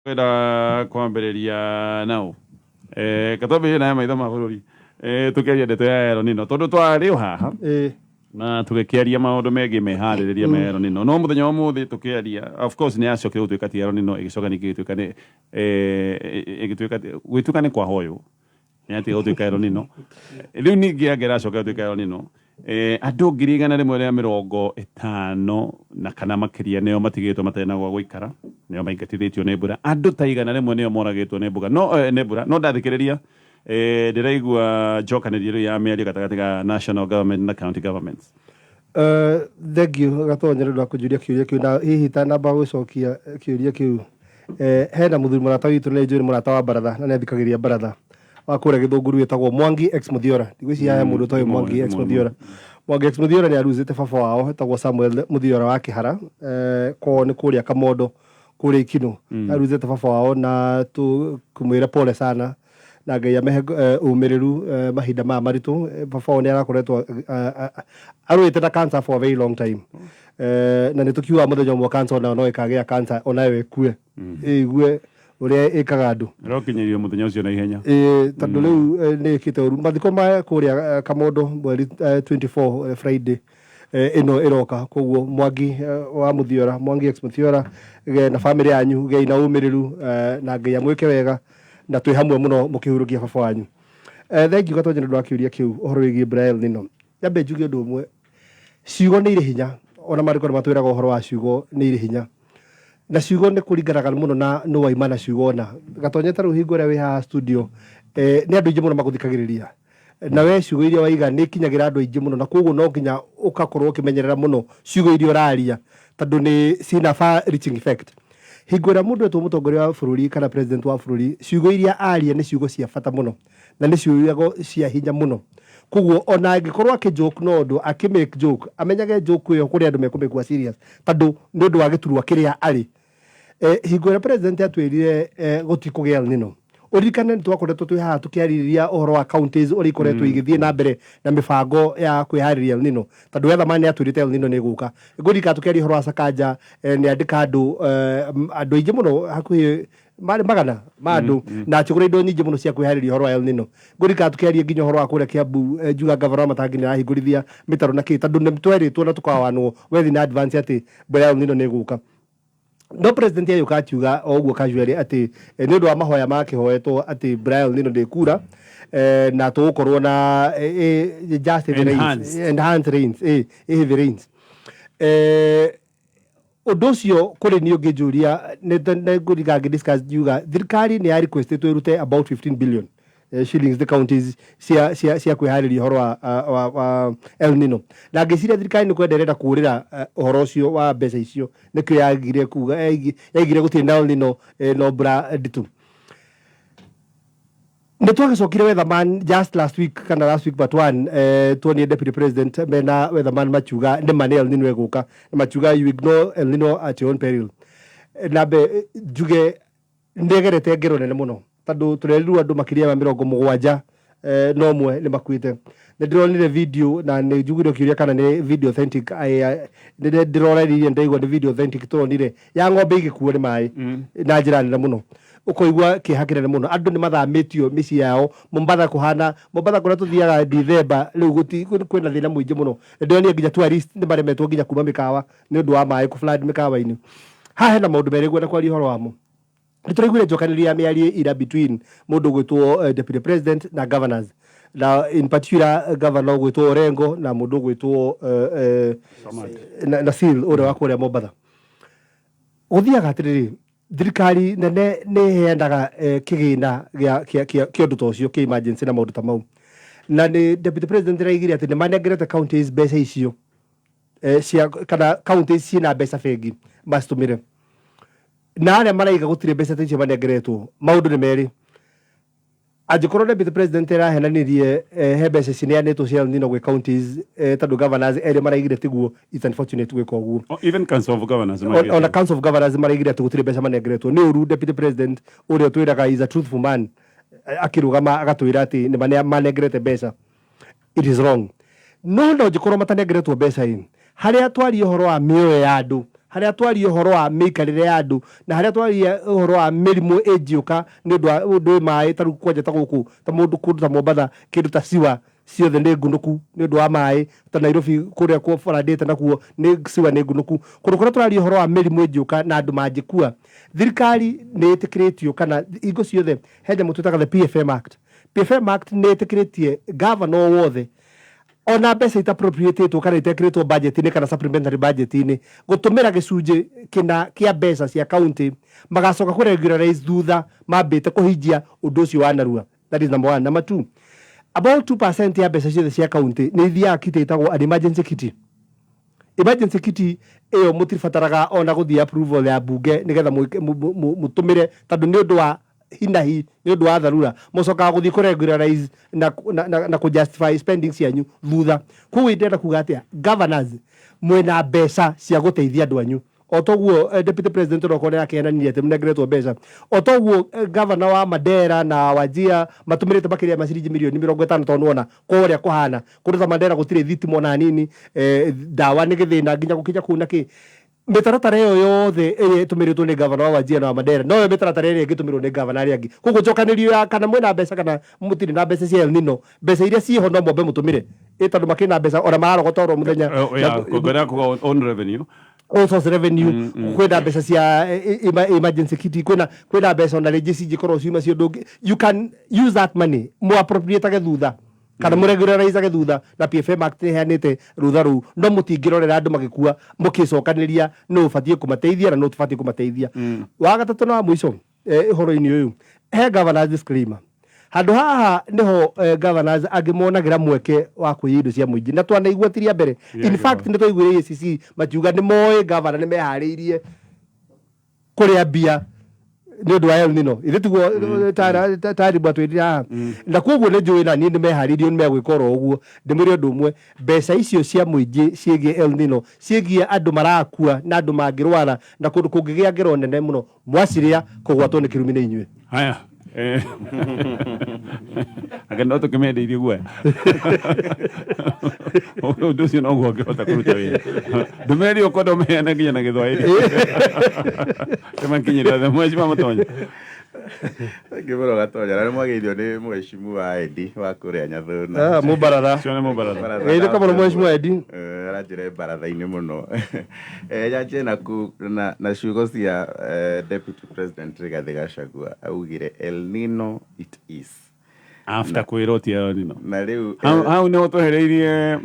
Kwenda kwambĩrĩria nao katwambĩrĩrie na maitho ma bũrũri, tũkĩaria ndeto ya El Nino, tondũ twarĩ o haha na tũgĩkĩaria maũndũ megiĩ meharĩrĩria me El Nino, no mũthenya wa ũmũthĩ tũkĩaria, of course, nĩ yacokire gũtuĩka ti El Nino, ĩgĩcoka ningĩ ĩgĩtuĩka nĩ ĩgĩtuĩka gwĩtuĩka nĩ kwahoywo nĩ yatiga gũtuĩka El Nino. Rĩu ningĩ anga ĩracoka gũtuĩka El Nino. Andũ 154 na kana makĩria nĩo matigĩtwo matarĩ na gwa gũikara, nĩo maingatithĩtio nĩ mbura. Andũ ta 100 nĩo moragĩtwo nĩ mbuga no nĩ mbura. No ndathikĩrĩria, ndĩraigua njokanĩrio rĩu ya mĩario gatagatĩ ga national government na county governments. Thank you, Gatonya, nĩ ũndũ wa kũnjũria kĩũria kĩu. Na hihi itanamba gũcokia kĩũria kĩu, hena mũthuri mũrata witũ, nĩ njũĩ nĩ mũrata wa baratha na nĩ athikagĩrĩria baratha, wa kũrĩa Gĩthũngũri, wĩtagwo Mwangi X Mũthiora. Ndigwĩciria he mũndũ ũtoĩ Mwangi X Mũthiora. Mwangi X Mũthiora nĩ aruzĩte baba wao etagwo Samuel Mũthiora wa Kĩhara, kwao nĩ kũrĩa Kamondo, kũrĩa Ikinũ. Aruzĩte baba wao na tũkũmwĩra pole sana na Ngai amehe ũmĩrĩru mahinda maya maritũ. Baba wao nĩ arakoretwo arũĩte na cancer for a very long time, na nĩ tũkiugaga mũthenya ũmwe cancer onayo no ĩkagĩa cancer, onayo ĩkue, ĩigue ũrĩa ĩkaga andũ. Ĩrokinyĩrio mũthenya ũcio na ihenya. Ĩĩ, tondũ rĩu nĩ ĩkĩte ũru. Mathiko ma kũrĩa Kamondo mweri 24, Friday ĩno ĩroka. Koguo Mwangi wa Mũthiora, Mwangi X Mũthiora, na bamĩrĩ yanyu, gĩai na ũmĩrĩru na Ngai amwĩke wega, na twĩ hamwe mũno mũkĩhurũkia baba wanyu. Thank you, Gatonye, nĩ ũndũ wa kĩũria kĩu ũhoro wĩgiĩ mbura ya El Nino. Nyambe njuge ũndũ ũmwe: ciugo nĩ irĩ hinya. Ona maandĩko nĩ matwĩraga ũhoro wa ciugo nĩ irĩ hinya, na ciugo nĩ kũringanaga mũno na nũ waima na ciugo. Na Gatonye, ta rĩu hingo ĩrĩa wĩ haha studio, nĩ andũ aingĩ mũno magũthikagĩrĩria, na we ciugo iria waiga nĩ ikinyagĩra andũ aingĩ mũno, na koguo no nginya ũgakorwo ũkĩmenyerera mũno ciugo iria ũraria, tondũ nĩ ciina far reaching effect. Hingo ĩrĩa mũndũ etwo mũtongoria wa bũrũri kana president wa bũrũri, ciugo iria aria nĩ ciugo cia bata mũno na nĩ ciugo cia hinya mũno. Koguo ona angĩkorwo akĩ joke, no ũndũ akĩ make joke, amenyage joke ĩyo kũrĩ andũ mekũmĩkua serious, tondũ nĩ ũndũ wa gĩturwa kĩrĩa arĩ. Hingo ĩrĩa president atwĩrire gũtikũgĩa El Nino, ũririkane nĩ twakoretwo twĩ haha tũkĩarĩrĩria ũhoro wa counties ũrĩa ikoretwo igĩthiĩ na mbere na mĩbango ya kwĩharĩria El Nino, tondũ Weatherman nĩ atwĩrĩte El Nino nĩ ĩgũka. Ngũririkana tũkĩaria ũhoro wa Sakaja, nĩ andĩka andũ, andũ aingĩ mũno, hakuhĩ marĩ magana ma andũ, na akĩgũra indo nyingĩ mũno cia kwĩharĩria ũhoro wa El Nino. Ngũririkana tũkĩaria nginya ũhoro wa kũrĩa Kiambu, njuga gavana wa Matangi nĩ arahingũrithia mĩtaro na kĩ, tondũ nĩ twerĩtwo na tũkawanwo well in advance atĩ mbura ya El Nino nĩ ĩgũka. No president agĩũka akiuga o ũguo casually atĩ nĩ ũndũ wa mahoya makĩhoetwo atĩ mbura ya El Nino ndĩkura, na tũgũkorwo na just heavy rains. Enhanced. Enhanced rains, heavy rains. Ũndũ ũcio kũrĩ niĩ ũngĩnjũria, nĩ ngũriga ngĩ njuga thirikari nĩ ya requestĩtwo ĩrute about 15 billion shillings the counties cia kwĩharĩria ũhoro wa El Nino, na ngĩciria thirikari nĩ kwenda ĩrenda kũũrĩra ũhoro ũcio wa mbeca icio, nĩkĩo yagire kuga yaigire gũtirĩ na El Nino, no mbura nditũ. Nĩ twagĩcokire Weatherman just last week kana last week but one, tuonie deputy president mena Weatherman makiuga nĩ ma nĩ El Nino ĩgũka, na makiuga, "You ignore El Nino at your own peril." Nambe njuge nĩgerete ngero nene mũno, tondũ tũrerirwo andũ makĩria ma 71 nĩ makuĩte. Nĩ ndĩronire video na nĩ njugire ũkĩũria kana nĩ video authentic. Nĩ ndĩroreririe, ndaigua nĩ video authentic tũronire ya ng'ombe igĩkuo nĩ maĩ na njĩra nene mũno, ũkoigua kĩeha kĩnene mũno. Andũ nĩ mathamĩtio mĩciĩ yao. Mombatha kũhana Mombatha kũrĩa tũthiaga Dithemba rĩu kwĩna thĩna mũingĩ mũno. Ndĩronire nginya tourist nĩ maremetwo nginya kuma mĩkawa nĩ ũndũ wa maĩ kũ flood mĩkawa-inĩ. Haha hena maũndũ merĩ ngwenda kwaria ũhoro wamo. Nĩ tũraiguire njokanĩrio ya mĩario ira between mũndũ ũgwĩtwo deputy president na governors, na in particular governor ũgwĩtwo Orengo na mũndũ ũgwĩtwo na Seal ũrĩa wa kũrĩa Mombatha. Gũthiaga atĩrĩrĩ, thirikari nene nĩ ĩheanaga kĩgĩna kĩa ũndũ ta ũcio kĩa emergency na maũndũ ta mau, na nĩ deputy president araigire atĩ nĩ manengerete counties mbeca icio, cia kana counties ciĩna mbeca bengi macitũmĩre, na arĩa maraiga gũtirĩ mbeca ta icio manengeretwo. Maũndũ nĩ merĩ: angĩkorwo deputy president arahenanirie, he mbeca cineanĩtwo cia El Nino gwĩ counties, tondũ governors erĩ maraigire tiguo, it's unfortunate gwĩka ũguo. Oh, even Council of Governors. Ona Council of Governors maraigire atĩ gũtirĩ mbeca manengeretwo. Nĩ ũru deputy president ũrĩa ũtwĩraga is a truthful man, akĩrũgama agatwĩra atĩ nĩ manengerete mbeca. It is wrong. No njĩkorwo matanengeretwo mbeca ĩ harĩa twaria ũhoro wa mĩoyo ya andũ. Harĩa twaria ũhoro wa mĩikarĩre ya andũ na harĩa twaria ũhoro wa mĩrimũ ĩngiũka nĩ ũndũ wa ũndũ wĩ maĩ, ta rĩu kwanja ta gũkũ ta mũndũ kũndũ ta Mombatha, kĩndũ ta siwa ciothe nĩ ngunũku nĩ ũndũ wa maĩ. Ta Nairobi kũrĩa kũbarandĩte nakuo nĩ siwa nĩ ngunũku. Kũndũ kũrĩa tũraria ũhoro wa mĩrimũ ĩngĩũka na andũ mangĩkua, thirikari nĩ ĩtĩkĩrĩtio kana hingo ciothe he nyamũ twĩtaga the PFM Act. PFM Act nĩ ĩtĩkĩrĩtie gavana o wothe, ona mbeca ita-appropriatĩtwo kana itekĩrĩtwo budget-inĩ kana supplementary budget-inĩ, gũtũmĩra gĩcunjĩ kĩna kĩa mbeca cia county magacoka kũ regularize thutha mambĩte kũhingia ũndũ ũcio wa narua. That is number one. Number two, about 2% ya mbeca ciothe cia county nĩ ithiaga kitty ĩtagwo an emergency kitty. Emergency kitty ĩyo mũtibataraga ona gũthiĩ approval ya bunge nĩgetha mũtũmĩre, tondũ nĩ ũndũ wa hinahi, nĩ ũndũ wa dharura. Mũcokaga gũthiĩ kũ regularize na kũ justify spending cianyu thutha. Koguo ndĩrenda kuga atĩa? Governors, mwĩna mbeca cia gũteithia andũ anyu. O toguo deputy president onokorwo nĩ arakĩananirie atĩ mũnengeretwo mbeca, o toguo governor wa Mandera na Wajir matũmĩrĩte makĩria ma ciringi mirioni 50, tondũ nĩwona kũrĩa kũhana kũndũ ta Mandera gũtirĩ thitima ona hanini, ndawa nĩ gĩthĩna nginya gũkinya kũu na kĩ. Mĩtaratara ĩyo yothe ĩrĩa ĩtũmĩrĩtwo nĩ gavana wa Wajir na wa Mandera noyo mĩtaratara ĩrĩa ĩngĩtũmĩrwo nĩ gavana arĩa angĩ. Koguo njokanĩrio ya kana mwĩna mbeca kana mũtirĩ na mbeca cia El Nino, mbeca iria ciĩho no mwambe mũtũmĩre ĩ, tondũ makĩrĩ na mbeca ona mararogota oro mũthenya. Ngwenda kuga own revenue. All source revenue. Kwĩna mbeca cia emergency kitty, kwĩna mbeca ona rĩngĩ cingĩkorwo ciuma cio ndũngĩ, you can use that money mu appropriatage thutha kana må regularizage thutha, na PFM Act nĩ ĩheanĩte rũtha rũu. No mũtingĩrorera andũ magĩkua mũkĩcokanĩria nũ ũbatiĩ kũmateithia na nũ ũtabatiĩ kũmateithia. Wa gatatũ na wa mũico, ũhoro-inĩ ũyũ he governors disclaimer. Handũ haha niho governors angĩ monagĩra mweke wa kũiya indo cia mũingĩ, na twanaigua ti rĩa mbere. In fact, nĩ twaiguire EACC makiuga nĩ moĩ governor nĩ meharĩirie kũrĩa mbia nĩ ũndũ wa El Nino. Ithe tiguo taribu atwĩrire haha? Na koguo nĩ njũĩ na niĩ nĩ meharĩirio, nĩ megwĩka oro ũguo. Ndĩmwĩre ũndũ ũmwe, mbeca icio cia mũingĩ ciĩgiĩ El Nino, ciĩgiĩ andũ marakua na andũ mangĩrwara na kũndũ kũngĩgĩa ngero nene mũno, mwacirĩa kũgwatwo nĩ kĩrumi nĩ inyuĩ. Haya, anga no tũkĩmendeirie guoya ũndũ ũcio noguo ũngĩhota kũruta wĩra. Ndũmĩrĩri ũkwenda ũmĩheane nginya na Gĩthwaĩri kĩmakinyĩre othe. Mheshimiwa Mũtonyi. Thank you mũno, Gatonya. Na nĩ mwageithio nĩ mheshimiwa Edi wa kũrĩa Nyathũna. Ah, mũbaratha. Ũcio nĩ mũbaratha. Baratha. Geithĩka mũno, mheshimiwa Edi. Aranjĩra baratha-inĩ mũno. Nyanjie na ciugo cia Deputy President Rigathĩ Gachagua. Augire, "El Nino it is." After kwĩrwo ti El Nino. Na rĩu Hau nĩho twehereirie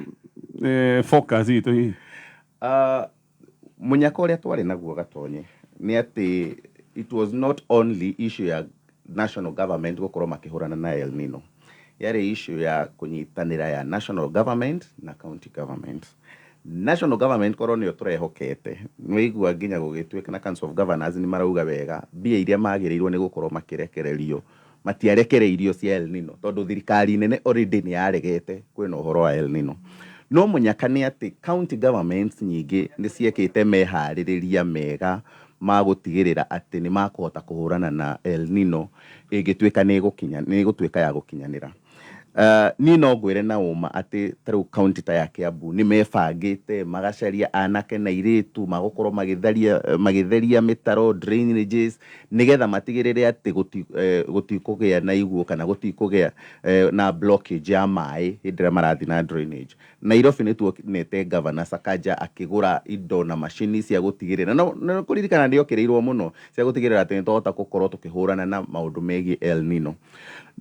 focus itũ hihi. Mũnyaka ũrĩa twarĩ naguo, Gatonye, nĩ atĩ it was not only issue ya national government gũkorwo makĩhũrana na El Nino, yarĩ issue ya kũnyitanĩra ya national government na county government. National government korwo nĩyo tũrehokete, nĩwaigua nginya gũgĩtuĩka na Council of Governors nĩ marauga wega mbia iria magĩrĩirwo nĩ gũkorwo makĩrekererio matiarekereirio cia El Nino, tondũ thirikari nene already nĩ yaregete kwĩna ũhoro wa El Nino. No mũnyaka nĩ atĩ county governments nyingĩ nĩ ciekĩte meharĩrĩria mega ma gũtigĩrĩra atĩ nĩ makũhota kũhũrana na El Nino ĩngĩtuĩka nĩ ĩgũkinya nĩ ĩgũtuĩka ya gũkinyanĩra. Niĩ no ngwĩre na ũma atĩ ta rĩu kaunti ta ya Kiambu nĩ mebangĩte magacaria anake na airĩtu magũkorwo magĩtharia magĩtheria mĩtaro, drainages, nĩgetha matigĩrĩre atĩ gũtikũgĩa na iguũ kana gũtikũgĩa na blockage ya maĩ hĩndĩ ĩrĩa marathiĩ na drainage. Nairobi nĩ tuonete Governor Sakaja akĩgũra indo na macini cia gũtigĩrĩra, no kũririkana nĩ okĩrĩirwo mũno, cia gũtigĩrĩra atĩ nĩ twahota gũkorwo tũkĩhũrana na maũndũ megiĩ El Nino.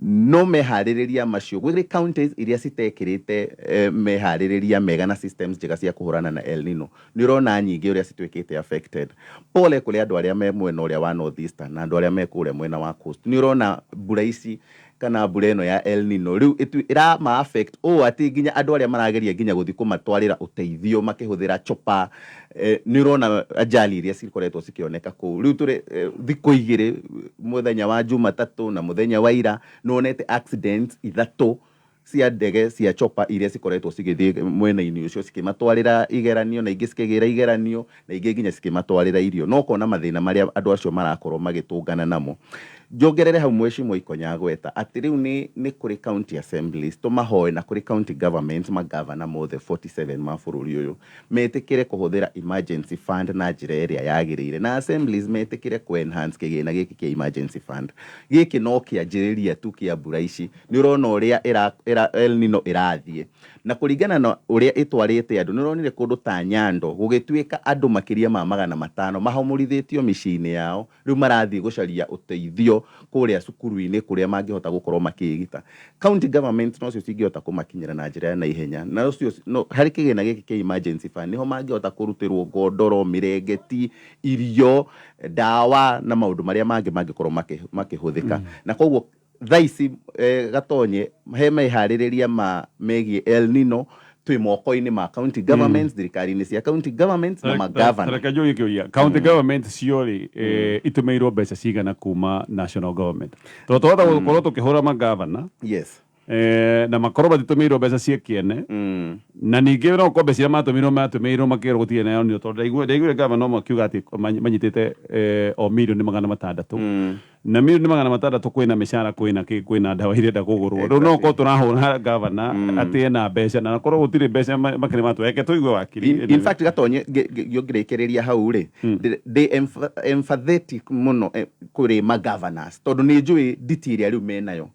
No meharĩrĩria macio gwĩ counties iria citekĩrĩte meharĩrĩria mega na systems njega cia kũhũrana na El Nino, nĩ ũrona nyingĩ ũrĩa cituĩkĩte affected. Pole kũrĩ andũ arĩa me mwena ũrĩa wa North Eastern na andũ arĩa me kũrĩa mwena wa coast. Nĩ ũrona mbura ici kana mbura ĩno ya El Nino rĩu ĩrama affect ũũ atĩ nginya andũ arĩa marageria nginya gũthiĩ kũmatwarĩra ũteithio makĩhũthĩra chopper, nĩ ũrona ajali iria cikoretwo cikĩoneka kũu. Rĩu tũrĩ thikũ 2, mũthenya wa Jumatatũ na mũthenya wa ira, nĩ wonete accidents ithatũ cia ndege cia chopper iria cikoretwo cigĩthiĩ mwena-inĩ ũcio cikĩmatwarĩra igeranio, na ingĩ cikĩgĩra igeranio, na ingĩ nginya cikĩmatwarĩra irio, no ũkona mathĩna marĩa andũ acio marakorwo magĩtũngana namo. Njongerere hau mwecimwa Ikonya gweta atĩ rĩu nĩ kũrĩ county assemblies, tũmahoe na kũrĩ county governments, magavana mothe 47 ma bũrũri ũyũ metĩkĩre kũhũthĩra emergency fund na njĩra ĩrĩa yagĩrĩire, na assemblies metĩkĩre kũ enhance kĩgĩna gĩkĩ kĩa emergency fund. Gĩkĩ no kĩanjĩrĩria tu kĩa mbura ici. Nĩ ũrona ũrĩa El Nino ĩrathiĩ na kũringana na ũrĩa ĩtwarĩte andũ. Nĩ ũronire kũndũ ta Nyando gũgĩtuĩka andũ makĩria ma 500 mahomorithĩtio mĩciĩ-inĩ yao, rĩu marathiĩ gũcaria ũteithio kũrĩa cukuru-inĩ kũrĩa mangĩhota gũkorwo makĩĩgita. County government nocio cingĩhota kũmakinyĩra na njĩra ya naihenya, na ũcio no, harĩ kĩgĩna gĩkĩ kĩa emergency fund nĩho mangĩhota kũrutĩrwo ngondoro, mĩrengeti, irio, ndawa na maũndũ marĩa mangĩ mangĩkorwo makĩhũthĩka. Na koguo thaa ici Gatonye he meharĩrĩria ma megiĩ El Nino twĩ moko-inĩ ma county governments, thirikari-inĩ cia county governments na magavana. Reke njũrie kĩũria, county government cio rĩ, itũmĩirwo mbeca cigana kuma national government? Tondũ twahota gũkorwo tũkĩhũra magavana na makorwo matitũmĩirwo mbeca cia kĩene, na ningĩ no ũkorwo mbeca iria matũmĩirwo makĩrwo gũtirĩ na El Nino, tondũ ndaiguire gavana ũmwe akiuga atĩ manyitĩte o mirioni 600, na mirioni 600 kwĩna mĩcara, kwĩna kĩ, kwĩna ndawa irenda kũgũrwo. Rĩu no ũkorwo tũrahũra gavana atĩ ena mbeca na korwo gũtirĩ mbeca makĩrĩ matũ. Reke tũigue wakiri. In fact, Gatonye, ngĩrĩkĩrĩria hau rĩ, ndĩ empathetic mũno kũrĩ magovernors, tondũ nĩ njũĩ nditi ĩrĩa rĩu menayo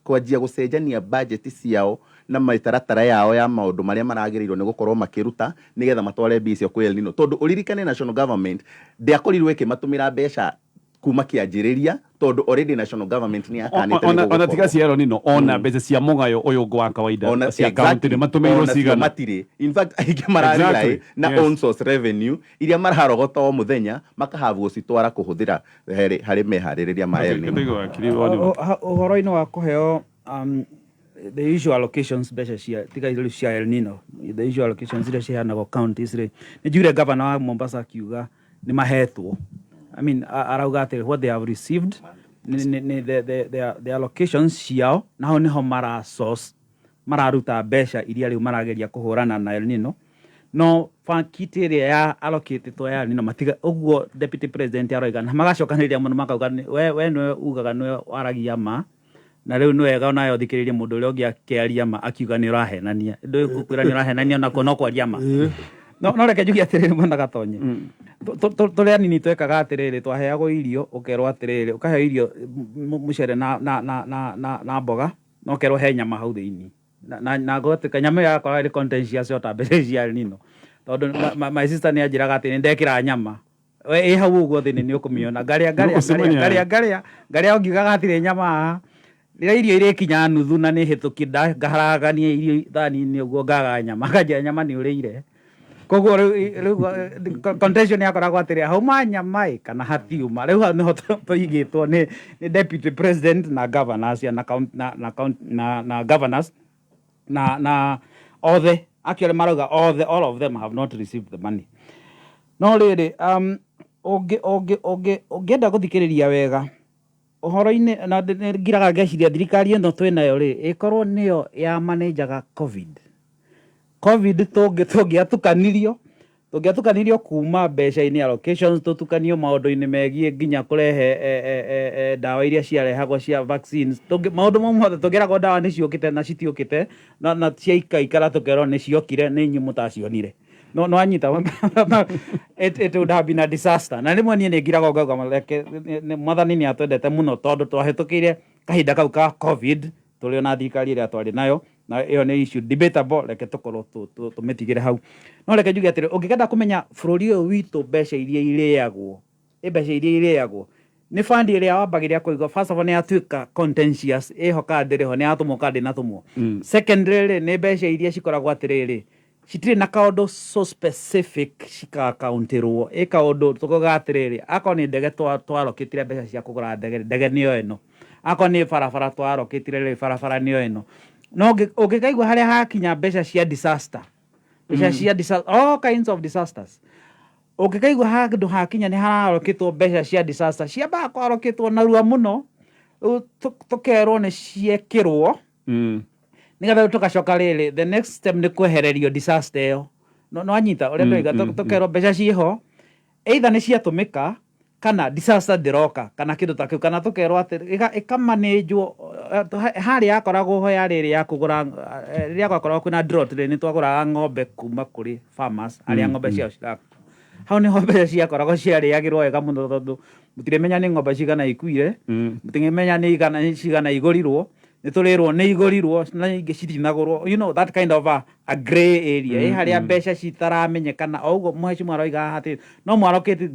kwanjia gũcenjania budget ciao na mĩtaratara yao ya maũndũ marĩa maragĩrĩirwo nĩ gũkorwo makĩruta nĩgetha matware mbia icio kwĩ El Nino, tondũ ũririkane national government ndĩakorirwo ĩkĩmatũmĩra mbeca kuma kĩanjĩrĩria, tondũ already national government nĩ yakanĩte nĩ Ona tiga gũgũkorwo. Cia El Nino, ona mbeca cia mũgayo ũyũ ũngĩ wa kawaida Ona cia county nĩ matũmĩirwo ona cio cigana? Matirĩ. In fact, aingĩ mararely na own source revenue iria mararogota o mũthenya, makahabu gũcitwara kũhũthĩra harĩ meharĩrĩria ma El Nino. Tũigue wakiri woni waku. Ũhoro-inĩ wa kũheo the usual allocations, mbeca cia tiga rĩu cia El Nino, the usual allocations iria ciheanagwo counties rĩ, nĩ njugire governor wa Mombasa akiuga nĩ mahetwo. I mean, arauga atĩ what they have received nĩ the allocations ciao, naho nĩho mara source, mararuta mbeca iria rĩu marageria kũhũrana na El Nino, no bakiti ĩrĩa ya allocatĩtwo ya El Nino matiga ũguo. Deputy president aroiga na magacokanĩrĩria mũno, makauga we nĩwe ugaga nĩwe waragia ma, na rĩu nĩ wega onawe ũthikĩrĩrie mũndũ ũrĩa ũngĩ akĩaria ma akiuga nĩ ũrahenania. Ndũĩ gũkwĩra nĩ ũrahenania, onakuo no kwaria ma. No reke njuge atĩrĩrĩ, mwana Gatonye, tũrĩ anini twekaga atĩrĩrĩ, twaheagwo irio, ũkerwo atĩrĩrĩ, ũkaheo irio mũcere na mboga, na ũkerwo he nyama hau thĩinĩ, na gũgatuĩka nyama ĩyo yakoragwo ĩrĩ contentious o ta mbeca cia El Nino, tondũ my sister nĩ anjĩraga atĩ nĩ ndekĩra nyama we ĩ hau ũguo thĩinĩ nĩ ũkũmĩona, ngarĩa, ngarĩa, ngarĩa. Nĩũgũcemania. Ngarĩa, ngarĩa, ngarĩa o ngiugaga hatirĩ nyama haha. Rĩrĩa irio irĩkinya nuthu na nĩ hĩtũkie, ngaharagania irio thani-inĩ ũguo, ngaga nyama, akanjĩra nyama nĩ ũrĩire. Koguo rĩu contention yakoragwo atĩrĩ, hauma nyama ĩ kana hatiuma? Rĩu hau nĩho tũigĩtwo nĩ deputy president na governors na na governors na othe. Actually, marauga othe, all of them have not received the money. No rĩrĩ, ũngĩ ũngĩ ũngĩ ũngĩenda gũthikĩrĩria wega ũhoro-inĩ, na nĩ ngiraga ngeciria thirikari ĩno twĩnayo rĩ, ĩkorwo nĩyo ya manejaga COVID tũngĩatukanirio kuma mbeca-inĩ allocations, tũtukanio maũndũ-inĩ megiĩ nginya kũrehe ndawa iria ciarehagwo cia vaccines, maũndũ mau mothe tũngĩragwo ndawa nĩ ciũkĩte na citiũkĩte, na ciaikaikara tũkerwo nĩ ciokire, nĩ inyuĩ mũtacionire. No anyita, it would have been a disaster. Na rĩmwe niĩ nĩ ngiraga ngauga reke mwathani nĩ atwendete mũno, tondũ twahĩtũkĩire kahinda kau ka COVID tũrĩ ona thirikari ĩrĩa twarĩ nayo, na ĩyo nĩ issue debatable. Reke tũkorwo tũmĩtigĩre hau. No reke njuge atĩrĩ, ũngĩkenda kũmenya bũrũri ũyũ witũ mbeca iria irĩagwo, ĩ mbeca iria irĩagwo nĩ fund ĩrĩa wambagĩrĩria kũigua, first of all, nĩ yatuĩka contentious, ĩho kana ndĩrĩ ho, nĩ yatũmwo kana ndĩnatũmwo. Secondly rĩ, nĩ mbeca iria cikoragwo atĩrĩrĩ, citirĩ na kaũndũ so specific cikaakauntirwo, ĩ kaũndũ tũkauga atĩrĩrĩ, akorwo nĩ ndege twarokĩtire mbeca cia kũgũra ndege, ndege nĩyo ĩno, akorwo nĩ barabara twarokĩtire rĩ, barabara nĩyo ĩno. No ũngĩkaigua harĩa hakinya mbeca cia disaster, mbeca cia disaster, all kinds of disasters, ũngĩkaigua handũ hakinya nĩ hararokĩtwo mbeca cia disaster, ciambaga kwarokĩtwo narua mũno. Rĩu tũkerwo nĩ ciekĩrwo, nĩgetha rĩu tũgacoka rĩrĩ, the next step nĩ kwehererio disaster ĩyo. No anyita ũrĩa ndĩroiga? Tũkerwo mbeca ciĩho, either nĩ ciatũmĩka Kana disaster ndĩroka kana kĩndũ ta kĩu, kana tũkerwo atĩ ĩkamanĩnjwo harĩa yakoragwo ho yarĩ ĩrĩa ya kũgũra, rĩrĩa gwakoragwo kwĩna drought rĩ, nĩ twagũraga ng'ombe kuma kũrĩ farmers arĩa ng'ombe ciao cirakua. Hau nĩho mbeca ciakoragwo ciarĩagĩrwo wega mũno, tondũ mũtirĩmenya nĩ ng'ombe cigana ikuire, mũtirĩmenya nĩ igana cigana igũrirwo, nĩ tũrĩrwo nĩ igũrirwo na ingĩ citinagũrwo, that kind of a grey area ĩ harĩa mbeca citaramenyekana. O ũguo mheshimiwa aroiga haha atĩ no mwarokĩte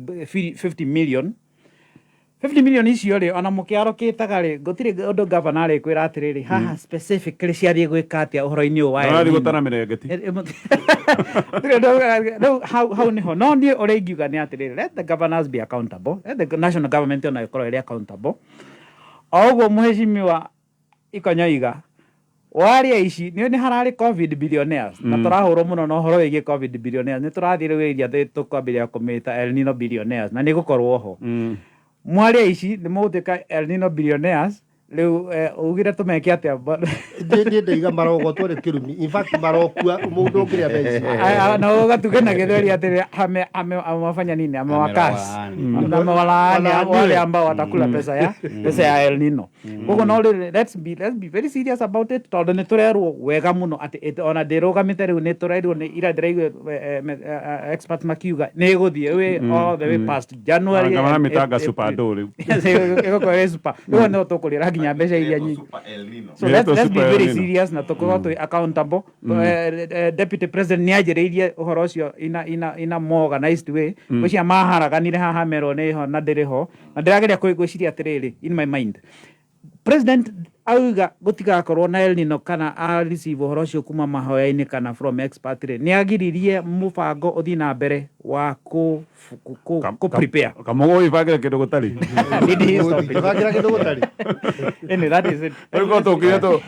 50 million, 50 million icio rĩ, ona mũkĩarokĩtaga rĩ, gũtirĩ ũndũ governor arĩkwĩra atĩrĩrĩ, haha specifically ciathiĩ gwĩka atĩa ũhoro-inĩ ũyũ wa El Ũrathiĩ Nino. Gũtara mĩrengeti. Gũtirĩ ũndũ rĩu hau nĩho. No niĩ ũrĩa ingiuga nĩ atĩrĩrĩ, let the governors be accountable, let the national government ona ĩkorwo ĩrĩ accountable. O ũguo mheshimiwa Ikonyoiga waria ici nĩ hararĩ COVID billionaires, na tũrahũrwo mũno na ũhoro wĩgiĩ COVID billionaires. Nĩ tũrathiĩ rĩu area tũkwambĩrĩria kũmĩta El Nino billionaires, na nĩ gũkorwo ho mwaria ici nĩ mũgũtuĩka El Nino billionaires. Rĩu ugire tũmeke atĩa? Niĩ ndaiga marogotwo nĩ kĩrumi. In fact, marokua mũndũ ũngĩrĩa mbeca. Na ũgatuge na gĩthweri atĩrĩ, amewafanya nini, amewakasi Amewalaani. amewalaani Walaaniwe. wale ambao watakula pesa ya El Nino. Koguo no rĩrĩ, let's be very serious about it, tondũ nĩ tũrerwo wega mũno atĩ ona ndĩrũgamĩte rĩu, nĩ tũrerwo nĩ ira ndĩraigua expert makiuga nĩ ĩgũthiĩ all the way past January Anga and maramĩtanga April. Super dough rĩu. Yes, ĩgũkorwo ĩ super. Rĩu no tũkũrĩra nginya mbeca iria nyingĩ. Super El Nino. So let's be Super El very Nino. serious na tũkorwo twĩ accountable. Deputy President nĩ anjĩrĩirie ũhoro ũcio ina more organized way. Ngwĩciria maharaganire haha merwo nĩ ho na ndĩrĩ ho, na ndĩrageria gwĩciria atĩrĩrĩ, in my mind, President auga gũtigakorwo na El Nino kana a receive ũhoro ũcio kuma mahoya-inĩ kana from expert rĩ, nĩ agiririe mũbango ũthiĩ na mbere wa kũ prepare. Kamũgũ ibangĩre kĩndũ gũtarĩ. Did he stop it? Ngĩbangĩra kĩndũ gũtarĩ. Anyway, that is it. Rĩu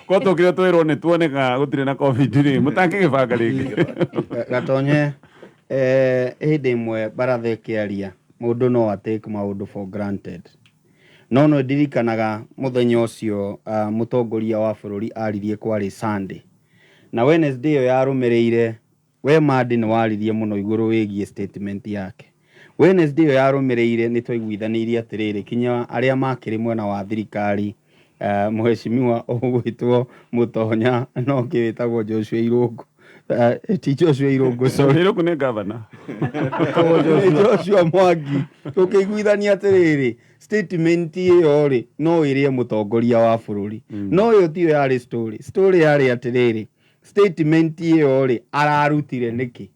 ko tũkire twĩrwo nĩ tuoneka gũtirĩ na COVID rĩ, mũtangĩgĩbanga rĩngĩ. Gatonye, hĩndĩ ĩmwe baratha ĩkĩaria, mũndũ no atake maũndũ for granted, no ndirikanaga mũthenya ũcio mũtongoria wa bũrũri aririe, kwarĩ Sunday na Wednesday ĩyo yarũmĩrĩire. We Mandi nĩ waririe mũno igũrũ wĩgiĩ statement yake. Wednesday ĩyo yarũmĩrĩire nĩ twaiguithanĩirie atĩrĩrĩ, kinya arĩa makĩrĩ mwena wa thirikari, mheshimiwa ũgwĩtwo Mũtonya no ũngĩ wĩtagwo Joshua Irũngũ, ti Joshua Irũngũ, sorry. Irũngũ nĩ governor. Nĩ Joshua Mwangi. Tũkĩiguithania atĩrĩrĩ, statement ĩyo rĩ, no ĩrĩe mũtongoria wa bũrũri, no ĩyo tiyo yarĩ story. Story yarĩ atĩrĩrĩ, statement ĩyo rĩ, ararutire nĩkĩ?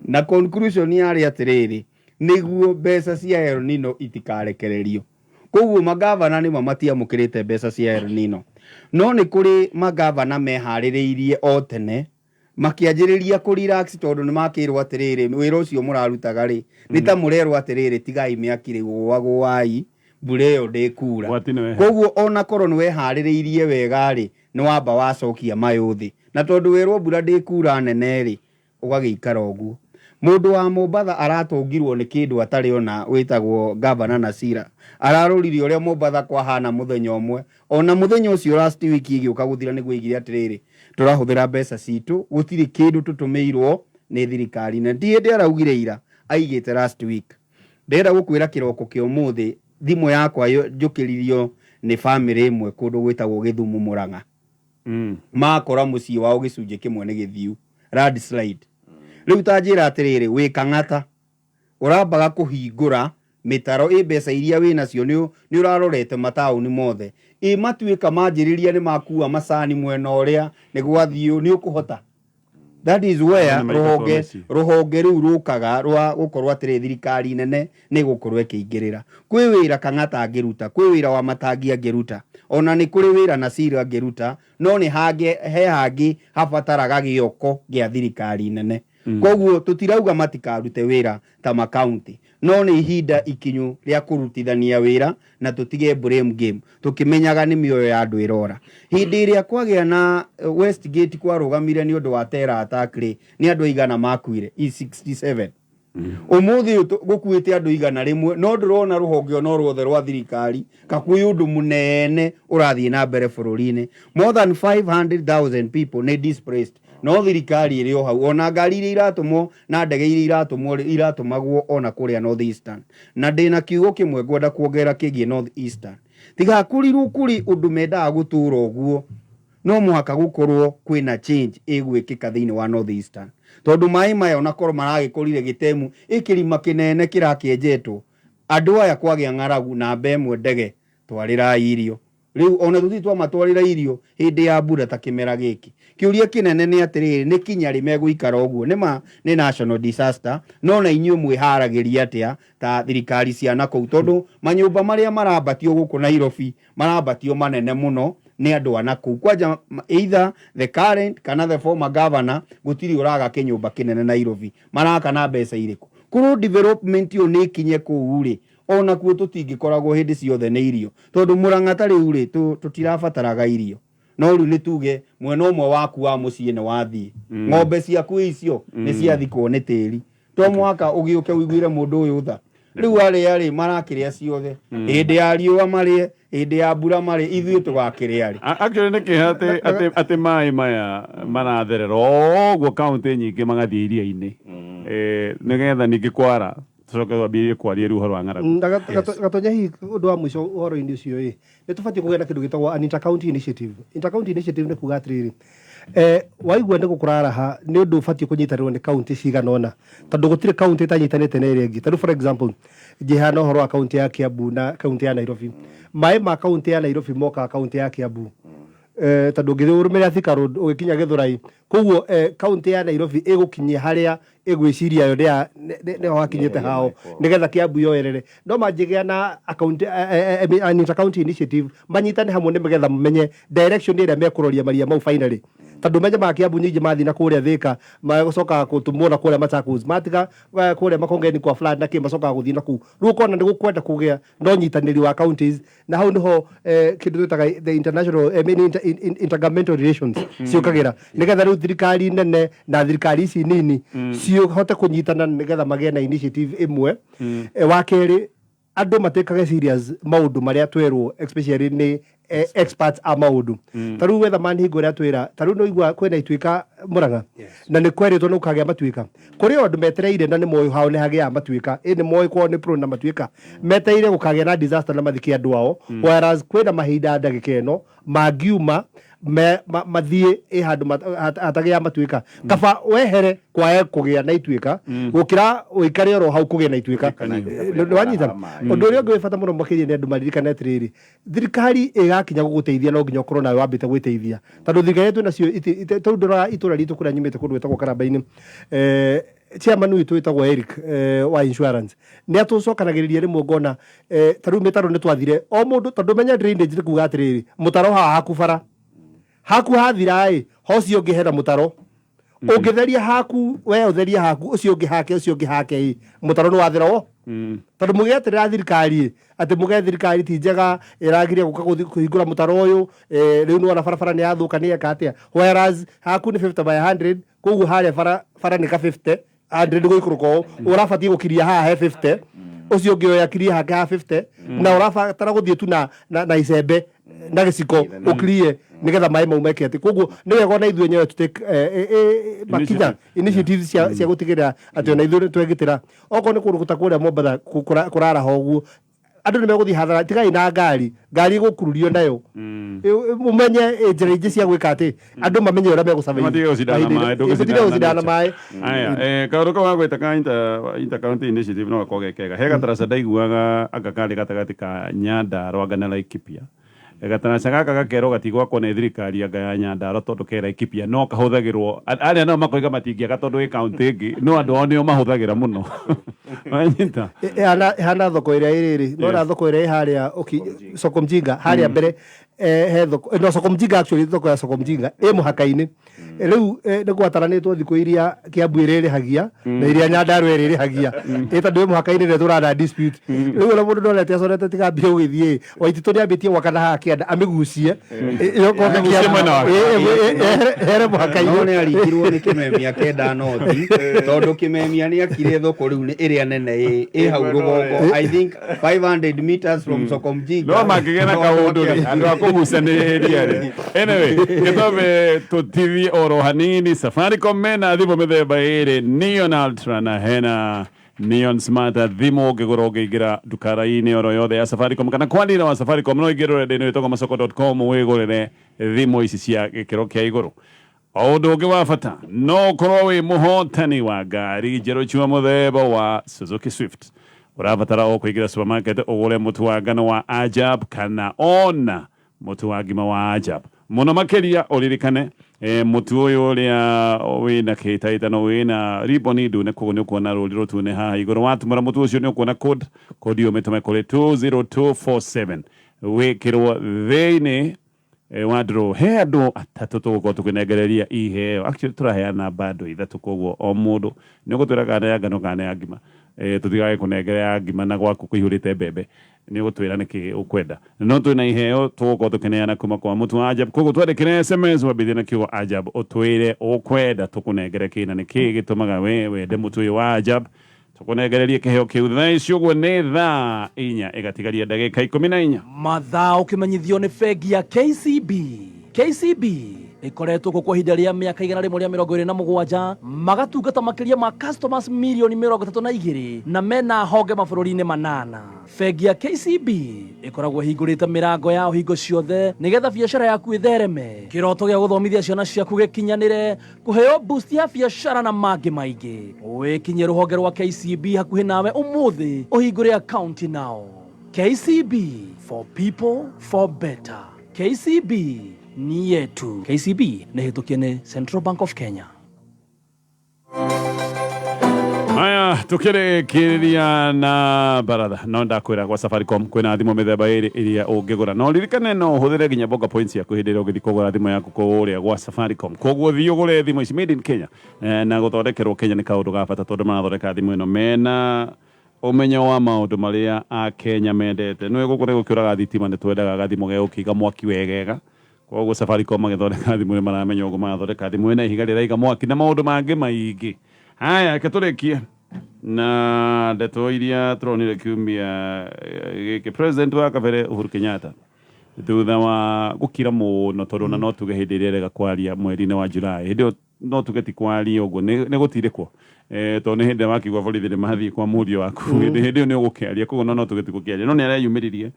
Na conclusion yarĩ atĩrĩrĩ, nĩguo mbeca cia El Nino itikarekererio. Koguo magavana nĩmo matiamũkĩrĩte mbeca cia El Nino, no nĩ kũrĩ magavana meharĩrĩirie o tene makĩanjĩrĩria kũ relax, tondũ nĩ makĩrwo atĩrĩrĩ, wĩra ũcio mũrarutaga rĩ, nĩ ta mũrerwo atĩrĩrĩ, tigai mĩaki rĩu, gũagũai, mbura ĩyo ndĩkura. Gwati nĩ wehe. Koguo ona korwo nĩ weharĩrĩirie wega rĩ, nĩ wamba wacokia mayũ thĩ, na tondũ werwo mbura ndĩkura nene rĩ, ũgagĩikara ũguo. Mũndũ wa Mombatha aratũngirwo nĩ kĩndũ atarĩ ona, wĩtagwo Gavana Nasira, ararũrire ũrĩa Mombatha kwahana mũthenya ũmwe. Ona mũthenya ũcio last week ĩgĩũka gũthira, nĩguo aigire atĩrĩrĩ, tũrahũthĩra mbeca citũ, gũtirĩ kĩndũ tũtũmĩirwo nĩ thirikari. Na ti hĩndĩ araugire ira, aigĩte last week. Ndĩrenda gũkwĩra kĩroko kĩa ũmũthĩ thimũ yakwa njũkĩririo nĩ bamĩrĩ ĩmwe kũndũ gwĩtagwo Gĩthumu, Mũrang'a. Makora mũciĩ wao gĩcunjĩ kĩmwe nĩ gĩthiu, landslide. Rĩu ta njĩra atĩrĩrĩ, wĩ Kang'ata ũrambaga kũhingũra mĩtaro ĩ, mbeca iria wĩ nacio nĩ ũrarorete mataũni mothe ĩ, matuĩka manjĩrĩria nĩ makua macani mwena ũrĩa nĩ gwathiĩ, nĩ ũkũhota? That is where Andũ nĩ maingatwo rũhonge mĩciĩ. Rũhonge rũu rũkaga rwa gũkorwo atĩrĩ, thirikari nene nĩ gũkorwo ĩkĩingĩrĩra. Kwĩ wĩra Kang'ata angĩruta, kwĩ wĩra wa Matangi angĩruta, ona nĩ kũrĩ wĩra Nasir angĩruta, no nĩ hangĩ he hangĩ habataraga gĩoko gĩa thirikari nene. Koguo tũtirauga matikarute wĩra ta makaunti, no nĩ ihinda ikinyu rĩa kũrutithania wĩra na tũtige blame game, tũkĩmenyaga nĩ mĩoyo ya andũ ĩrora. Hĩndĩ ĩrĩa kwagĩa na Westgate kwarũgamire nĩ ũndũ wa terror attack rĩ, nĩ andũ aigana makuire? I 67. Ũmũthĩ ũyũ gũkuĩte andũ 100, no ndũrona rũhonge ona ruothe rwa thirikari kakwĩ ũndũ mũnene ũrathiĩ na mbere bũrũri-inĩ. More than 500,000 people nĩ displaced. No thirikari ĩrĩ o hau, ona ngari iria iratũmwo na ndege iria iratũmwo rĩ, iratũmagwo ona kũrĩa North Eastern. Na ndĩna kiugo kĩmwe ngwenda kuongerera kĩgiĩ North Eastern. Tigakorirwo kũrĩ ũndũ mendaga gũtũra ũguo, no mũhaka gũkorwo kwĩna change ĩgwĩkĩka thĩinĩ wa North Eastern. Tondũ maĩ maya onakorwo maragĩkorire gĩtemu ĩ kĩrima kĩnene kĩrakĩenjetwo, andũ aya kwagĩa ng'aragu namba ĩmwe ndege twarĩrai irio. Rĩu ona tũtirĩ twamatwarĩra irio hĩndĩ ya mbura ta kĩmera gĩkĩ. Kĩũria kĩnene nĩ atĩrĩrĩ, nĩ kinya rĩ megũikara ũguo? Nĩ ma nĩ national disaster, no na inyuĩ mwĩharagĩria atĩa ta thirikari cia na kũu? Tondũ manyũmba marĩa marambatio gũkũ Nairobi marambatio manene mũno nĩ andũ a na kũu. Kwanja either the current kana the former governor, gũtirĩ ũraga kĩnyũmba kĩnene Nairobi. Maraka na mbeca irĩkũ? Korwo development ĩyo nĩ ĩkinye kũu rĩ, onakuo tũtingĩkoragwo hĩndĩ ciothe nĩ irio. Tondũ Mũrang'a ta rĩu rĩ, tũtirabataraga irio. No rĩu nĩ tuge mwena ũmwe waku wa mũciĩ nĩ wathiĩ. Ng'ombe ciaku icio nĩ ciathikwo nĩ tĩri. To mũhaka ũgĩũke ũiguĩre mũndũ ũyũ tha. Rĩu arĩa rĩ, marakĩrĩa ciothe. Hĩndĩ ya riũa marĩe, hĩndĩ ya mbura marĩe, ithuĩ tũgakĩrĩa rĩ? Actually nĩ kĩeha atĩ maĩ maya maratherera ũguo kaũntĩ nyingĩ magathiĩ iria-inĩ. Nĩgetha ningĩ kwara tũcoke twambĩrĩrie kwaria rĩu ũhoro wa ng'aragu. Gatonya hihi ũndũ wa mũico ũhoro-inĩ ũcio ĩ, nĩ tũbatiĩ kũgĩa na kĩndũ gĩtagwo an inter-county initiative. Inter-county initiative nĩ kuga atĩrĩrĩ, waigua nĩ gũkũraraha nĩ ũndũ ũbatiĩ kũnyitanĩrwo nĩ kaũntĩ cigana ũna, tondũ gũtirĩ kaũntĩ ĩtanyitanĩte na ĩrĩa ĩngĩ. Tarĩu for example, njĩhana ũhoro wa kaũntĩ ya Kiambu na kaũntĩ ya Nairobi. Maĩ ma kaũntĩ ya Nairobi mokaga kaũntĩ ya Kiambu. Tondũ ũngĩthiĩ ũrũmĩrĩre Thika Road ũgĩkinya Gĩthũrai, koguo kaũntĩ ya Nairobi ĩgũkinyia harĩa ĩgwĩciria yo nĩho hakinyĩte hao, nĩgetha Kiambu yoerere. No mangĩgĩa na an inter-county initiative, manyitane hamwe nĩgetha mamenye direction ĩrĩa mekũroria maria mau finally. Tondũ menye ma Kiambu nyingĩ mathiĩ na kũrĩa Thika, magũcokaga gũtũmwo na kũrĩa Machakos, matiga kũrĩa Makongeni kwa flood na kĩ, macokaga gũthiĩ na kũu. Rĩu ũkona nĩ gũkwenda kũgĩa na ũnyitanĩri wa counties, na hau nĩho kĩndũ twĩtaga the international, I mean, intergovernmental relations ciũkagĩra, nĩgetha rĩu thirikari nene na thirikari ici nini cihote kũnyitana nĩgetha magĩe na initiative ĩmwe. Wa kerĩ, andũ matikage serious maũndũ marĩa twerwo, especially nĩ experts a maũndũ. Ta rĩu weatherman hingo ĩrĩa twĩra, ta rĩu nĩũigua kwĩna ituĩka Mũrang'a, na nĩ kwerĩtwo nĩ gũkagĩa matuĩka. Kũrĩ o andũ metereire na nĩ moĩ hao nĩ hagĩaga matuĩka, ĩ nĩ moĩ kwao nĩ prone na matuĩka, metereire gũkagĩa na disaster na mathike andũ ao, whereas kwĩna mahinda ndagĩka ĩno mangiuma mathiĩ ĩ handũ hatagĩaga matuĩka. Kaba wehere kwae kũgĩa na ituĩka gũkĩra ũikare oro hau kũgĩa na ituĩka. Nĩ wanyita? Ũndũ ũrĩa ũngĩ wĩ bata mũno makĩria nĩ andũ maririkane atĩrĩrĩ, thirikari ĩgakinya gũgũteithia no nginya ũkorwo nawe wambĩte gwĩteithia, tondũ thirikari iria twĩnacio tarĩu ndĩrora itũra ritũ kũrĩa nyumĩte kũndũ gwĩtagwo Karamba-inĩ, chairman witũ wĩtagwo Eric wa insurance nĩ atũcokanagĩrĩria rĩmwe ngona tarĩu mĩtaro nĩ twathire o mũndũ, tondũ menya drainage nĩ kuga atĩrĩrĩ, mũtaro haha haku bara haku hathira ĩ ho ũcio ũngĩ hena mũtaro, ũngĩtheria haku we ũtherie haku, ũcio ũngĩ hake, ũcio ũngĩ hake, ĩ mũtaro nĩ wathera wo. Tondũ mũgĩeterera thirikari ĩ, atĩ mũge thirikari ti njega ĩragiria gũka kũhingũra mũtaro ũyũ, rĩu nĩwona barabara nĩ yathũka nĩ yeka atĩa, whereas haku nĩ 50 by 100, koguo harĩa bara nĩ ka 50 100 gũikũrũka ũũ, ũrabatiĩ gũkiria haha he 50, ũcio ũngĩ oya akirie hake ha 50, na ũrabatara gũthiĩ tu na icembe na gĩciko ũkirie nĩgetha maĩ mau meke atĩ. Koguo nĩ wega ona ithuĩ enyewe to take makinya, initiatives cia gũtigĩrĩra atĩ ona ithuĩ nĩ twegitĩra. Okorwo nĩ kũndũ ta kũrĩa Mombatha kũraraha ũguo, andũ nĩ megũthiĩ hathara. Tigai na ngari, ngari ĩgũkururio nayo. Ũmenye njĩra ingĩ cia gwĩka atĩ andũ mamenye ũrĩa megũ survive. Matige gũcindana na maĩ, Matige gũcindana na maĩ. Aya, kaũndũ kau gagwĩta ka inter county initiative no gakorwo ge kega. He gataraca ndaiguaga anga karĩ gatagatĩ ka Nyandarua anga na Laikipia. Gataraca gaka gakerwo gatigwakwo nĩ thirikari anga ya Nyandarua tondũ ke Laikipia, no kahũthagĩrwo arĩa nao makoiga matingĩaka tondũ ĩ kaũntĩ ĩngĩ, no andũ ao nĩo mahũthagĩra mũno. Wanyita? Ĩhana thoko ĩrĩa ĩrĩrĩ nona thoko ĩrĩa ĩ harĩa Soko Mjinga harĩa mbere, he thoko no Soko Mjinga, actually thoko ya Soko Mjinga ĩ mũhaka-inĩ. Rĩu nĩ gwataranĩtwo thikũ iria Kiambu ĩrĩrĩhagia na iria Nyandarua ĩrĩrĩhagia, ĩ tondũ ĩ mũhaka-inĩ nĩ tũrana dispute. Rĩu ona mũndũ ndonete acorete tigambie gũgĩthiĩ Waititũ nĩ ambĩtie gwaka na haha kĩanda amĩgucie ĩyokoke. Amĩgucie mwena wake. Here mũhaka-inĩ. No nĩ aringirwo nĩ Kĩmemia kenda noti, tondũ Kĩmemia nĩ akire thoko rĩu nĩ ĩrĩa nene ĩ hau rũgongo, I think 500 meters from Soko Mjinga. No mangĩgĩa na kaũndũ rĩ, andũ a kũgucanĩrĩria rĩ. Anyway, gĩtome tũtithie oro. Oro hanini, Safaricom mena thimũ mĩthemba ĩrĩ, Neon Ultra na hena Neon Smart. Thimũ ũngĩgũra ũngĩingĩra ndukara-inĩ oro yothe ya Safaricom kana kwa dealer wa Safaricom, no ingĩre rũrenda-inĩ rwĩtagwo masoko.com wĩgũrĩre thimũ ici cia gĩkĩro kĩa igũrũ. O ũndũ ũngĩ wa bata, no ũkorwo wĩ mũhotani wa ngari njerũ chua mũthemba wa Suzuki Swift. Ũrabatara o kũingĩra supermarket ũgũre mũtu wa ngano wa Ajab kana ona mũtu wa ngima wa Ajab. Mũno makĩria ũririkane mũtu ũyũ ũrĩa wĩna kĩhĩtahĩtano wĩna riboni ndune, koguo nĩ ũkuona rũri rũtune haha igũrũ. Watumũra mũtu ũcio nĩ ũkuona code, code ĩyo ũmĩtũme kũrĩ 20247 wĩkĩrwo thĩinĩ wa draw. He andũ atatũ tũgũkorwo tũkĩnengereria iheo. Actually tũraheana bando ithatũ, koguo o mũndũ nĩ ũgũtwĩra kana ya ngano kana ya ngima. Tũtigage kũnengera ya ngima na gwaku kũihũrĩte mbembe, nĩ ũgũtwĩra nĩkĩ ũkwenda. No twĩna iheo tũgũkorwo tũkĩneana kuma kwa mũtu wa Ajab, koguo twandĩkĩre SMS wambithie na kiugo Ajab, ũtwĩre ũkwenda tũkũnengere kĩ na nĩkĩ gĩtũmaga we wende mũtu ũyũ wa Ajab, tũkũnengererie kĩheo kĩu. Thaa ici ũguo nĩ thaa 4 ĩgatigaria ndagĩka 14. Mathaa ũkĩmenyithio nĩ bengi ya KCB. KCB ĩkoretwo kuo kwa ihinda rĩa mĩaka 127, magatungata makĩria ma customers mirioni 32 na mena honge mabũrũri-inĩ 8. Bengi ya KCB ĩkoragwo ĩhingũrĩte mĩrango yao hingo ciothe nĩgetha biacara yaku ĩthereme, kĩroto gĩa gũthomithia ciana ciaku gĩkinyanĩre, kũheo boost ya biacara na mangĩ maingĩ. Wĩkinyie rũhonge rwa KCB hakuhĩ nawe ũmũthĩ ũhingũre akaunti nao. KCB, for people, for better. KCB ni yetu. KCB nĩ hĩtũkie nĩ Central Bank of Kenya. Haya, tukĩrĩkĩrĩria na baratha, no ndakwĩra gwa Safaricom kwĩna thimũ mĩthemba ĩrĩ ĩrĩa ũngĩgũra. No ririkane no ũhũthĩre nginya Bonga Points yaku hĩndĩ ĩrĩa ũgĩthiĩ kũgũra thimũ yaku kũrĩa gwa Safaricom. Koguo thiĩ ũgũre thimũ ici made in Kenya. Na gũthondekerwo Kenya nĩ kaũndũ ga bata, tondũ marathondeka thimũ ĩno mena ũmenyo wa maũndũ marĩa Akenya mendete. Nĩwe gũkũ nĩ gũkĩũraga thitima, nĩ twendaga gathimũ gegũkĩiga mwaki wegega. Koguo Safaricom magĩthondeka thimũ nĩ maramenya ũguo marathondeka thimũ ĩna ihiga rĩraiga mwaki na maũndũ mangĩ maingĩ. Haya, reke tũrĩkie na ndeto iria tũronire kiumia gĩkĩ. President wa kabere Uhuru Kenyatta, thutha wa gũkira mũno, tondũ ona no tuge hĩndĩ ĩrĩa erega kwaria mweri-inĩ wa July, hĩndĩ ĩyo no tuge ti kwaria ũguo, nĩ gũtindĩkwo, tondũ nĩ hĩndĩ ĩrĩa wakĩigua borithi nĩ mathiĩ kwa mũriũ waku, hĩndĩ ĩyo nĩ ũgũkĩaria. Koguo no tuge ti gũkĩaria, no nĩ areyumĩririe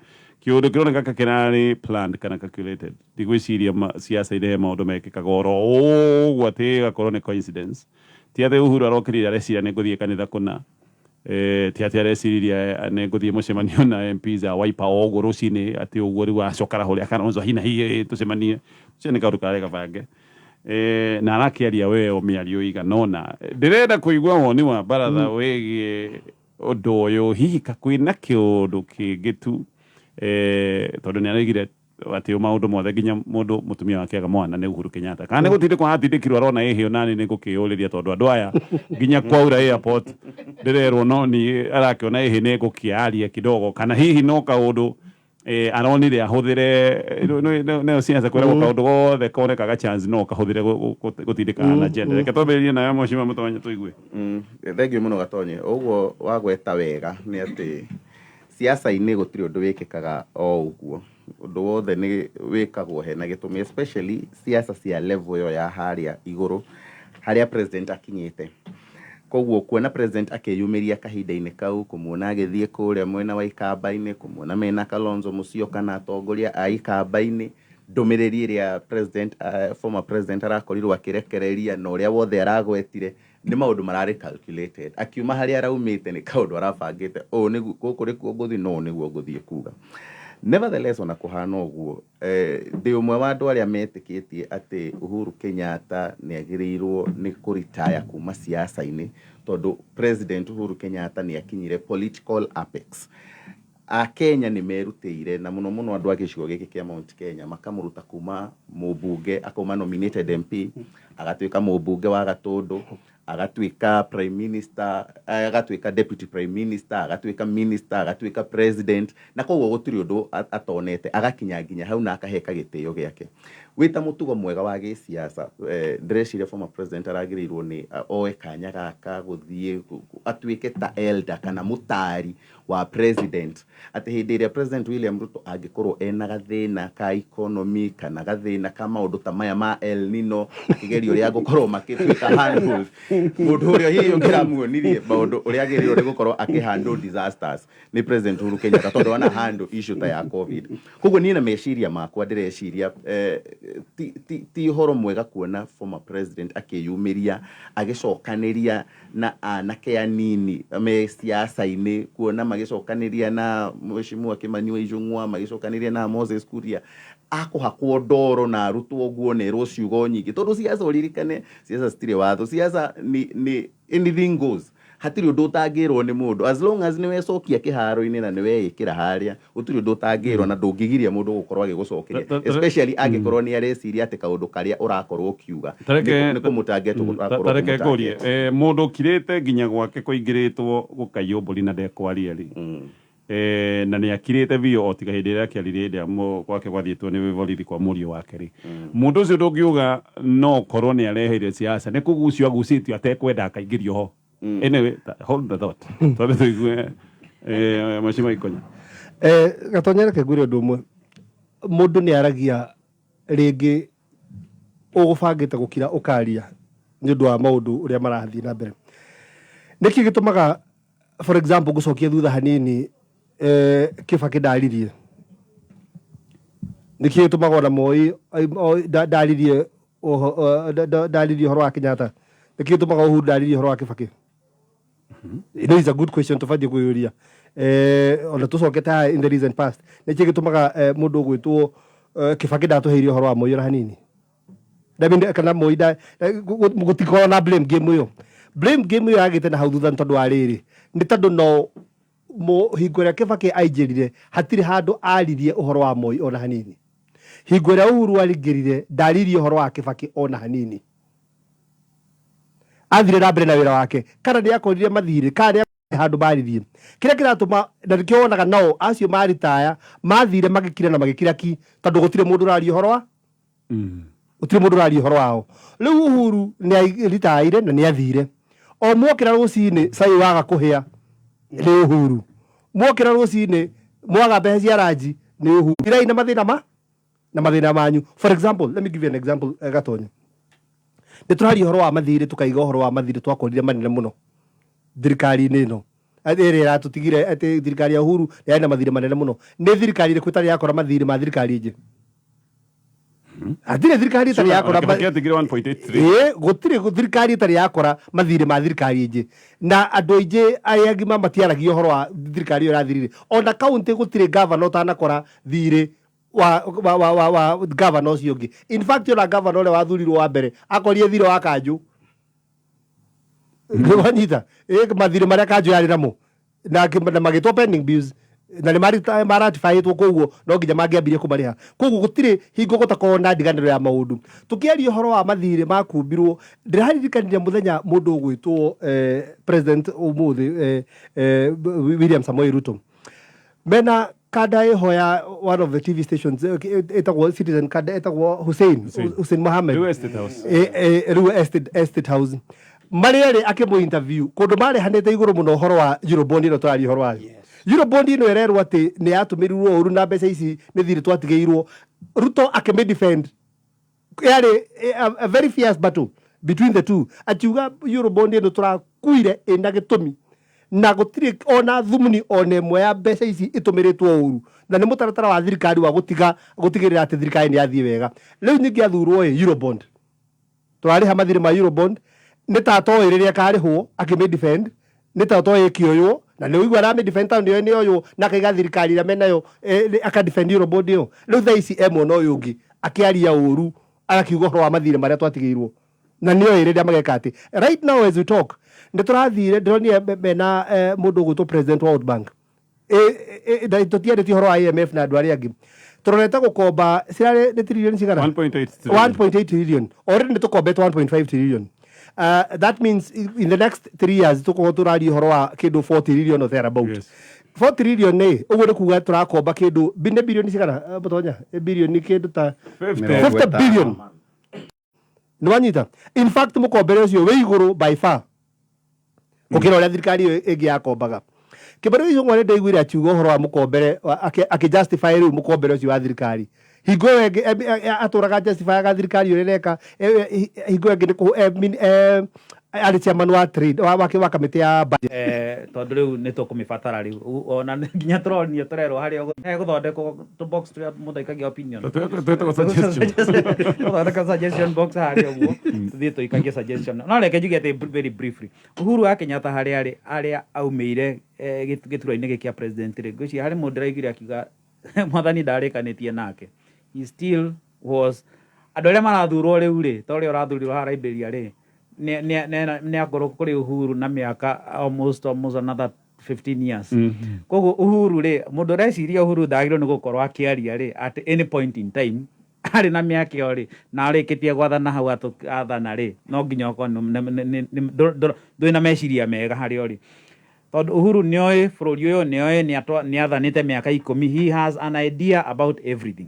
kĩũndũ kĩroneka ta kĩrarĩ planned kana calculated. Ndigwĩciria ciaca-inĩ he maũndũ mekĩkaga oro ũguo atĩ ĩgakorwo nĩ coincidence. Ti atĩ Uhuru arokĩrire areciria nĩ ngũthiĩ kanitha kũna, ti atĩ areciririe nĩ ngũthiĩ mũcemanio na MPs a Wiper o ũguo rũcinĩ, atĩ ũguo rĩu acoka arahũrĩra Kalonzo hi na hi tũcemanie. Ũcio nĩ kaũndũ karĩ gabange. Na arakĩaria we o mĩario ĩigana ũna. Ndĩrenda kũigua woni wa baratha wĩgiĩ ũndũ ũyũ, hihi ka kwĩna kĩũndũ kĩngĩ tu, tondũ nĩ araigire atĩ maũndũ mothe nginya mũndũ mũtumia wake aga mwana nĩ Uhuru Kenyatta, kana nĩ gũtindĩkwo aratindĩkirwo arona ĩhĩ onani nĩ ngũkĩyũrĩria, tondũ andũ aya nginya kwaura airport ndĩrerwo no niĩ arakĩona ĩhĩ nĩ ngũkĩaria kidogo, kana hihi no kaũndũ aronire ahũthĩre nayo ciaca kwĩragwo kaũndũ gothe konekaga chance no kahũthĩre gũtindĩka na agenda. Reke twambĩrĩrie nayo Mheshimiwa Mũtonye tũigue. Thengiũ mũno Gatonye. Ũguo wagweta wega nĩ atĩ siasa-inĩ gũtirĩ ũndũ wĩkĩkaga o ũguo, ũndũ wothe nĩ wĩkagwo hena gĩtũmi, especially siasa cia level ĩyo ya harĩa igũrũ harĩa president akinyĩte. Koguo kuona president akĩyumĩria kahinda-inĩ kau, kũmuona agĩthiĩ kũrĩa mwena wa Ikamba-inĩ, kũmuona mena Kalonzo Musyoka na atongoria a Ikamba-inĩ, ndũmĩrĩri ĩrĩa president, former president arakorirwo akĩrekereria na ũrĩa wothe aragwetire nĩ maũndũ mararĩ calculated. Akiuma harĩa araumĩte nĩ kaũndũ arabangĩte, ũũ nĩguo gũkũ nĩkuo ngũthiĩ na ũũ nĩguo ngũthiĩ kuga. Nevertheless, ona kũhana ũguo, ndĩ ũmwe wa andũ arĩa metĩkĩtie atĩ Uhuru Kenyatta nĩ agĩrĩirwo nĩ kũritaya kuma siasa-inĩ, tondũ President Uhuru Kenyatta nĩ akinyire political apex. Akenya nĩ merutĩire, na mũno mũno andũ a gĩcigo gĩkĩ kĩa Mount Kenya, makamũruta kuma mũmbunge, akauma nominated MP, agatuĩka mũmbunge wa Gatũndũ, agatuĩka prime minister, agatuĩka deputy prime minister, agatuĩka minister, agatuĩka president, na koguo gũtirĩ ũndũ atonete, agakinya nginya hau na akaheka gĩtĩo gĩake. Wĩ ta mũtugo mwega wa gĩsiasa, ndĩreciria former president aragĩrĩirwo nĩ oe kanya gaka gũthiĩ atuĩke ta elder kana mũtari wa president, atĩ hĩndĩ ĩrĩa President William Ruto angĩkorwo ena gathĩna ka economy kana gathĩna ka maũndũ ta maya ma El Nino, akĩgeria ũrĩa gũkorwo makĩtuĩka handled, mũndũ ũrĩa hihi ũngĩramuonirie maũndũ ũrĩa agĩrĩirwo nĩ gũkorwo akĩhandle disasters nĩ President Uhuru Kenyatta, tondũ ana handle issue ta ya COVID. Koguo niĩ na meciria makwa ndĩreciria ti ũhoro mwega kuona former president akĩyumĩria agĩcokanĩria na anake anini me siasa-inĩ, kuona magĩcokanĩria na Mheshimiwa Kimani wa Ichung'wa, magĩcokanĩria na Moses Kuria, akũhakwo ndoro na arutwo nguo nerwo ciugo nyingĩ, tondũ siasa, ũririkane, siasa citirĩ watho. Siasa ni anything goes, hatirĩ ũndũ ũtangĩrwo nĩ mũndũ as long as nĩ wecokia kĩharo-inĩ na nĩ weĩkĩra harĩa, gũtirĩ ũndũ ũtangĩrwo na ndũngĩgiria mũndũ gũkorwo agĩgũcokeria, especially angĩkorwo nĩ areciria atĩ kaũndũ karĩa ũrakorwo ũkiuga nĩ kũmũtarget ũrakorwo Tareke ngũrie. ũkĩmũtarget. Mũndũ ũkirĩte nginya gwake kũingĩrĩtwo gũkaiywo mbũri na ndekwaria rĩ, na nĩ akirĩte biũ o tiga hĩndĩ ĩrĩa akĩaririe, hĩndĩ ĩrĩa gwake gwathiĩtwo nĩ borithi kwa mũriũ wake rĩ, mũndũ ũcio ndũngiuga no korwo nĩ areheire siasa, nĩ kũgucio agucĩtio atekwenda akaingĩrio ho? Anyway, hold the thought, twambe tũigue Mheshimiwa Ikonya. Gatonya, reke ngwĩre ũndũ ũmwe. Mũndũ nĩ aragia rĩngĩ ũgũbangĩte gũkira, ũkaria nĩ ũndũ wa maũndũ ũrĩa marathiĩ na mbere. Nĩkĩ gĩtũmaga, for example, ngũcokia thutha hanini, Kĩbakĩ ndaririe? Nĩkĩ gĩtũmaga ona Moi ndaririe ndaririe ũhoro wa Kenyatta? Nĩkĩ gĩtũmaga Uhuru ndaririe ũhoro wa Kĩbakĩ? It is a good question tũbatiĩ kwĩyũria. Ona tũcokete haha in the recent past, nĩkĩ gĩtũmaga mũndũ ũgwĩtwo Kĩbakĩ ndatũheire ũhoro wa Moi ona hanini? I mean, kana Moi gũtikorwo na blame game ĩyo. Blame game ĩyo yagĩte na hau thutha nĩ tondũ wa rĩrĩ, nĩ tondũ no hingo ĩrĩa Kĩbakĩ aingĩrire, hatirĩ handũ aririe ũhoro wa Moi ona hanini. Hingo ĩrĩa Uhuru aingĩrire, ndaririe ũhoro wa Kĩbakĩ ona hanini. Athire na mbere na wĩra wake, kana nĩ akorire mathirĩ, kana nĩ handũ maririe. Kĩrĩa kĩratũma na nĩkĩo wonaga nao acio maritaya mathire magĩkira na magĩkira ki, tondũ gũtirĩ mũndũ ũraria ũhoro wa gũtirĩ mũndũ ũraria ũhoro wao. Rĩu Uhuru nĩ ritaire na nĩ athire. O mwokĩra rũcinĩ, cai waga kũhĩa, nĩ Uhuru. Mwokĩra rũcinĩ, mwaga mbeca cia ranji, nĩ Uhuru. Irai na mathĩna ma na mathĩna manyu. For example, let me give you an example, Gatonyo. Nĩ tũraria ũhoro wa mathirĩ, tũkaiga ũhoro wa mathirĩ twakorire manene mũno thirikari-inĩ ĩno ĩrĩa ĩratũtigire, atĩ thirikari ya Uhuru yarĩ na mathirĩ manene mũno. Nĩ thirikari ĩrĩkũ ĩtarĩ yakora mathirĩ ma thirikari ĩngĩ? Hatirĩ thirikari ĩtarĩ yakora. Kĩbakĩ atigire 1.83. Ĩĩ, gũtirĩ thirikari ĩtarĩ yakora mathirĩ ma thirikari ĩngĩ, na andũ aingĩ arĩa agima matiaragia ũhoro wa thirikari ĩyo ĩrathirire. Ona kaunti gũtirĩ gavana ũtanakora thirĩ wa gavana ũcio ũngĩ. In fact, ona gavana ũrĩa wathurirwo wa mbere akorire thirĩ wa kanjũ. Wanyita mathirĩ marĩa kanjũ yarĩ namo na magĩtwo pending bills na nĩ maratifyĩtwo, koguo no nginya mangĩambirie kũmarĩha. Koguo gũtirĩ hingo gũtakorwo na ndiganĩro ya maũndũ. Tũkĩaria ũhoro wa mathirĩ makumbirwo, ndĩraririkanire mũthenya mũndũ ũgwĩtwo president ũmũthĩ, William Samoei Ruto, mena kanda ĩho ya one of the TV stations, ĩtagwo Citizen, kanda ĩtagwo Hussein Hussein. Hussein Mohammed. Rĩu Estate House. Rĩu Estate House marĩ erĩ, akĩmũ interview kũndũ marehanĩte igũrũ mũno ũhoro wa Eurobond ĩno tũraria ũhoro wayo. Eurobond ĩno ĩrerwo atĩ nĩ yatũmĩrirwo ũru na mbeca ici nĩ thirĩ twatigĩirwo. Ruto akĩmĩ defend. Yarĩ a very fierce battle between the two, akiuga Eurobond ĩno tũrakuire ĩna gĩtũmi na gũtirĩ ona thumuni ona ĩmwe ya mbeca ici ĩtũmĩrĩtwo ũru, na nĩ mũtaratara wa thirikari wa gũtiga gũtigĩrĩra atĩ thirikari nĩ yathiĩ wega. Rĩu ningĩ athurwo ĩ Eurobond tũrarĩha mathirĩ ma Eurobond, nĩ ta atoĩ rĩrĩa ĩkarĩhwo. Akĩmĩ defend nĩ ta atoĩ ĩkĩoywo, na nĩ ũigua aramĩ defend tondũ nĩoĩ nĩyoywo, na akaiga thirikari ĩrĩa menayo, aka defend Eurobond ĩyo. Rĩu thaa ici e mwena ũyũ ũngĩ akĩaria ũru, agakiuga ũhoro wa mathirĩ marĩa twatigĩirwo na nĩoĩ rĩrĩa mageka atĩ. Right now as we talk, nĩ tũrathire, ndĩronire mena mũndũ ũgwĩtwo president wa World Bank. Tũtiarĩtie ũhoro wa IMF na andũ arĩa angĩ. Tũrorete gũkomba cirarĩ nĩ trillion cigana? 1.8 trillion. 1.8 trillion. Already nĩ tũkombete 1.5 trillion. That means in the next 3 years tũkorwo tũraria ũhoro wa kĩndũ 4 trillion or thereabout. 4 trillion nĩ ũguo nĩ kuga tũrakomba kĩndũ nĩ bilioni cigana mũtonya? Nĩ bilioni kĩndũ ta 50. 50 billion, nĩ wanyita? In fact, mũkombere ũcio wĩ igũrũ by far gũkĩra ũrĩa thirikari ĩyo ĩngĩ yakombaga. Kĩmani Ichung'wa nĩ ndaiguire akiuga ũhoro wa mũkombere akĩ justify rĩu mũkombere ũcio wa thirikari. Hingo ĩyo ĩngĩ atũraga justifyaga thirikari ũrĩa ĩreka. Hingo ĩyo ĩngĩ nĩ arĩ chairman wa trade wa kamĩtĩ ya budget. Tondũ rĩu nĩ tũkũmĩbatara rĩu. Ona nginya tũronio tũrerwo harĩa hegũthondekwo tũbox tũrĩa mũndũ aikagia opinion. Twĩtagwo suggestion. Gũthondeka suggestion box harĩa ũguo tũthiĩ tũikagie suggestion. No reke njuge atĩ very briefly, Uhuru wa Kenyatta harĩa arĩ, harĩa aumĩire gĩturwa-inĩ gĩkĩ kĩa president rĩ, ngwĩciria harĩ mũndũ ndĩraiguire akiuga mwathani ndarĩkanĩtie nake. He still was andũ arĩa marathurwo rĩu rĩ, ta ũrĩa ũrathurirwo haha Liberia rĩ, nĩ akũrũ kũrĩ Uhuru na mĩaka almost another 15 years. Koguo Uhuru rĩ, mũndũ ũreciria Uhuru ndagĩrĩirwo nĩ gũkorwo akĩaria rĩ, at any point in time arĩ na mĩaka ĩyo rĩ, na arĩkĩtie gwathana hau athana rĩ, no nginya ũkorwo ndũrĩ na meciria mega harĩa ũrĩ, tondũ Uhuru nĩoĩ bũrũri ũyũ, nĩoĩ nĩathanĩte mĩaka 10. He has an idea about everything.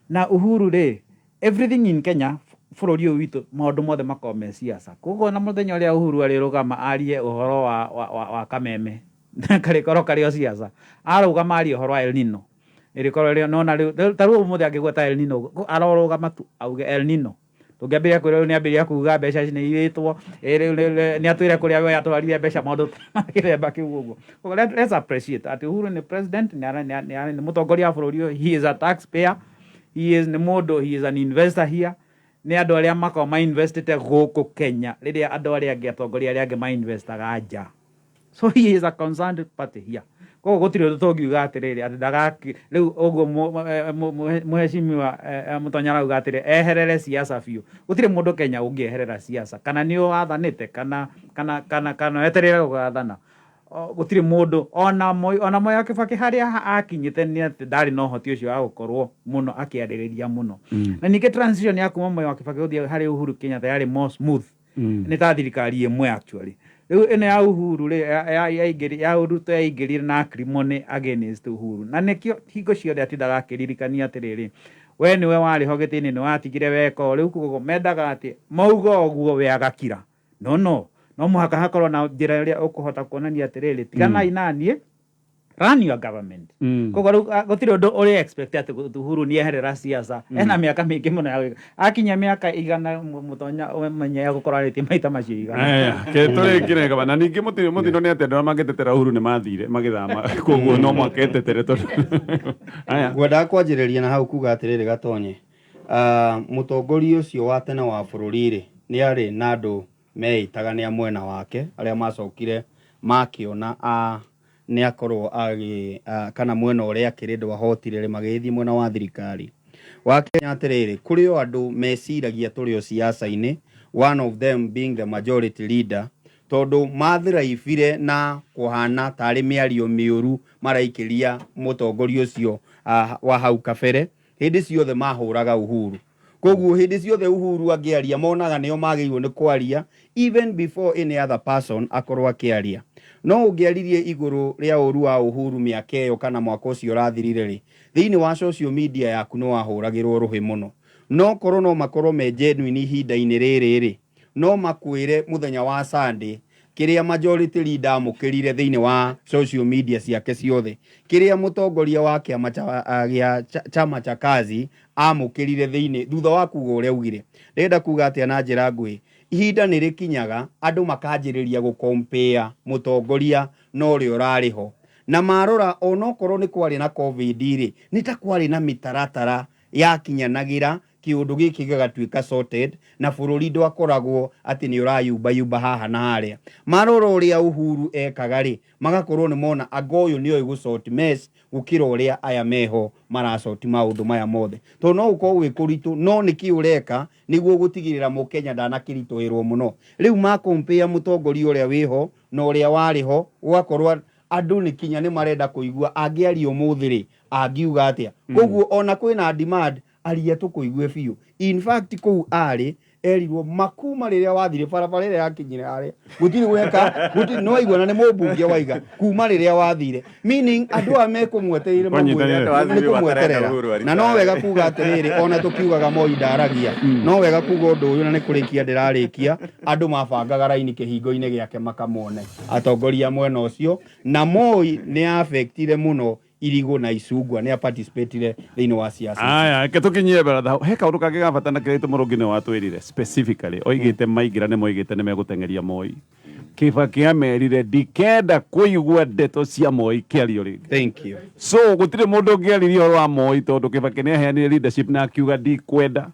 Na Uhuru rĩ, everything in Kenya, bũrũri ũyũ witũ, maũndũ mothe makoragwo me siasa. Koguo na mũthenya ũrĩa Uhuru arĩrũgama arie ũhoro wa kameme, karĩkorwo karĩ o siasa. Arũgama arie ũhoro wa El Nino, ĩrĩkorwo ĩrĩ nona rĩu. Ta rĩu ũmũthĩ angĩgweta El Nino, arorũgama tu auge El Nino, tũngĩambĩrĩria kwĩra rĩu nĩambĩrĩria kuga mbeca ici nĩ irĩtwo, rĩu nĩ atwĩre kũrĩa we atwarire mbeca, maũndũ ma kĩthemba kĩu ũguo. Koguo let's appreciate atĩ Uhuru nĩ president, nĩ mũtongoria wa bũrũri ũyũ. He is a taxpayer, he is nĩ mũndũ, he is an investor here. Nĩ andũ arĩa makoragwo mainvestĩte gũkũ Kenya rĩrĩa andũ arĩa angĩ, atongoria arĩa angĩ mainvestaga nja. So he is a concerned party here. Koguo gũtirĩ ũndũ tũngiuga atĩrĩrĩ atĩ ndagaki rĩu ũguo mũheshimiwa Mũtonya arauga atĩrĩ eherere siasa biũ. Gũtirĩ mũndũ Kenya ũngĩeherera siasa, kana nĩ wathanĩte kana wetereire gũgathana. Gũtirĩ mũndũ, ona Moi wa Kibaki harĩa akinyĩte nĩ atĩ ndarĩ na ũhoti ũcio wa gũkorwo mũno akĩarĩrĩria mũno. Na ningĩ transition ya kuma Moi wa Kibaki gũthiĩ harĩ Uhuru Kenyatta yarĩ more smooth, nĩ ta thirikari ĩmwe actually. Rĩu ĩno ya Uhuru rĩ, ya Ruto yaingĩrire na acrimony against Uhuru, na nĩkĩo hingo ciothe atindaga akĩririkania atĩrĩrĩ, we nĩwe warĩ ho gĩtĩ-inĩ, nĩ watigire weka ũũ. Rĩu koguo mendaga atĩ mauga ũguo we agakira. No mũhaka hakorwo na njĩra ĩrĩa ũkũhota kuonania atĩrĩrĩ, tiganai naniĩ, run your government. Koguo rĩu gũtirĩ ũndũ ũrĩ expect atĩ Uhuru nĩ eherera siasa. Ena mĩaka mĩingĩ mũno ya gwĩka. Akinya mĩaka 100, mũtonya ũmenye egũkorwo arĩtie maita macio 100. Aya, ke tũrĩkire gaba na ningĩ mũtino nĩ atĩ andũ arĩa mangĩtetera Uhuru nĩ mathire magĩthama, koguo no mũhaka etetere tondũ aya. Ngwendaga kwanjĩrĩria na hau kuga atĩrĩrĩ, Gatonye, mũtongoria ũcio wa tene wa bũrũri rĩ, nĩ arĩ na andũ meĩtaga nĩ a mwena wake arĩa macokire makĩona nĩ akorwo agĩ kana mwena ũrĩa akĩrĩ ndwahotire rĩ, magĩgĩthiĩ mwena wa thirikari wa Kenya. Atĩrĩrĩ, kũrĩ o andũ meciragia tũrĩ o siasa-inĩ, one of them being the majority leader, tondũ mathiraibire na kũhana tarĩ mĩario mĩũru maraikĩria mũtongoria ũcio wa hau kabere. Hĩndĩ ciothe mahũraga Uhuru, koguo hĩndĩ ciothe Uhuru angĩaria monaga nĩo magĩrĩirwo nĩ kwaria even before any other person akorwo akĩaria. No ũngĩaririe igũrũ rĩa ũru wa Uhuru mĩaka ĩyo kana mwaka ũcio ũrathirire rĩ, thĩinĩ wa social media yaku nĩ wahũragĩrwo rũhĩ mũno. No korwo no makorwo me genuine ihinda-inĩ rĩrĩ rĩ, no makwĩre mũthenya wa Sunday kĩrĩa majority leader amũkĩrire thĩinĩ wa social media ciake ciothe, kĩrĩa mũtongoria wa kĩama gĩa chama cha kazi amũkĩrire thĩinĩ thutha wa kuga ũrĩa augire. Ndĩrenda kuga atĩa na njĩra nguhĩ? Ihinda nĩ rĩkinyaga andũ makanjĩrĩria gũkompea mũtongoria na ũrĩa ũrarĩ ho, na marora onokorwo nĩ kwarĩ na COVID rĩ, nĩ ta kwarĩ na mĩtaratara yakinyanagĩra kĩũndũ gĩkĩ gĩgatuĩka sorted, na bũrũri ndwakoragwo atĩ nĩ ũrayumbayumba haha na harĩa. Marora ũrĩa Uhuru ekaga rĩ, magakorwo nĩ mona anga ũyũ nĩoĩ gũ sort mess gũkĩra ũrĩa aya meho maracoti maũndũ maya mothe, tondũ no gũkorwo gwĩ kũritũ, no nĩkĩ ũreka nĩguo gũtigĩrĩra mũkenya ndanakĩritũhĩrwo mũno. Rĩu makompea mũtongoria ũrĩa wĩho na ũrĩa warĩ ho, gũgakorwo andũ nĩ kinya nĩ marenda kũigua angĩaria ũmũthĩ rĩ, angiuga atĩa. Koguo ona kwĩna demand aria tũkũigue biũ. In fact, kũu arĩ Erirwo makuma rĩrĩa wathire barabara ĩrĩa yakinyire harĩa gũtirĩ gweka gũtirĩ no waigua, na nĩ mũmbunge waiga kuma rĩrĩa wathire, meaning andũ aya mekũmwetereire. Kwanyitanĩra. Mamwĩre nĩ kũmweterera, na no wega kuga atĩrĩrĩ, ona tũkiugaga Moi ndaragia, no wega kuga ũndũ ũyũ, na nĩ kũrĩkia ndĩrarĩkia. Andũ mabangaga raini kĩhingo-inĩ gĩake makamwone atongoria mwena ũcio, na Moi nĩ affectire mũno Irigũ na Icungwa, nĩ aparticipatire thĩinĩ wa siasa. Aya, reke tũkinyie baratha. He kaũndũ kangĩ ga bata na kĩrĩa Mũrũngi nĩ watwĩrire specifically. Oigĩte maingĩra nĩ moigĩte nĩ megũteng'eria Moi. Kibaki amerire, "Ndikenda kũigua ndeto cia Moi kĩario rĩngĩ." Thank you. So gũtirĩ mũndũ ũngĩaririe ũhoro wa Moi tondũ Kibaki nĩ aheanire leadership na akiuga ndikwenda.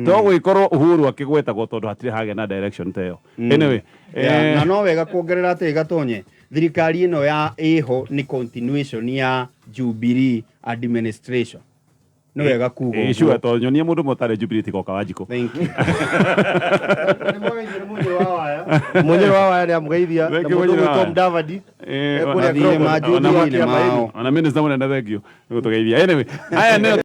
To gũgĩkorwo Uhuru akĩgwetagwo tondũ hatirĩ hagĩa na direction ta ĩyo. Anyway, Yeah, na no wega kuongerera atĩ gatonye thirikari ĩno ya ĩho nĩ continuation ya Jubilee administration, nĩ wega kuga sure, ũguo. tondũ nyonia mũndũ mũtarĩ Jubilee tiga Wanjikũ. Thank you. Mũnyĩrĩ wa Waya nĩ amũgeithia na Thank you, mũndũ Mũnyĩrĩ wa ũgwĩtwo Waya. Mudavadi. Kũrĩa Mathirĩ ma Grogon. Jubilee nĩ mao. Ona minister mũnene, thank you nĩ gũtũgeithia. Anyway, aya nĩo.